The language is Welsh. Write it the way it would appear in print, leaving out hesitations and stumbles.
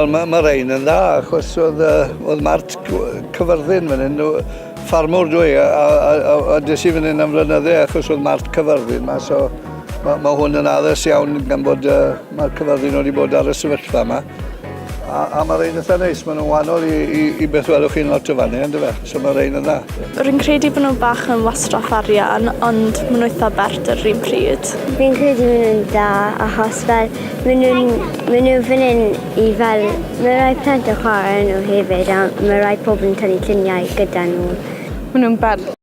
Wel, mae ma rein yn dda, achos oedd, uh, oedd Mart Cyfyrddin fan hyn, ffarmwr dwi, a, a, a, a, a des i fan hyn am flynydde achos oedd Mart Cyfyrddin ma, so mae ma hwn yn addas iawn gan bod uh, mae'r Cyfyrddin wedi bod ar y sefyllfa yma. A, a mae rein eitha neis, maen nhw'n wahanol i, i, i beth welwch chi'n lot o fannu, ynddo fe? So mae rein yn dda. Rwy'n credu bod nhw'n bach yn wastraff arian, ond maen nhw eitha bert ar yr un pryd. Fi'n credu maen nhw'n dda achos fel maen nhw'n maen nhw fan hyn i fel mae rai plant yn chwarae nhw hefyd a mae rai pobl yn tynnu lluniau gyda nhw. Maen nhw'n bert.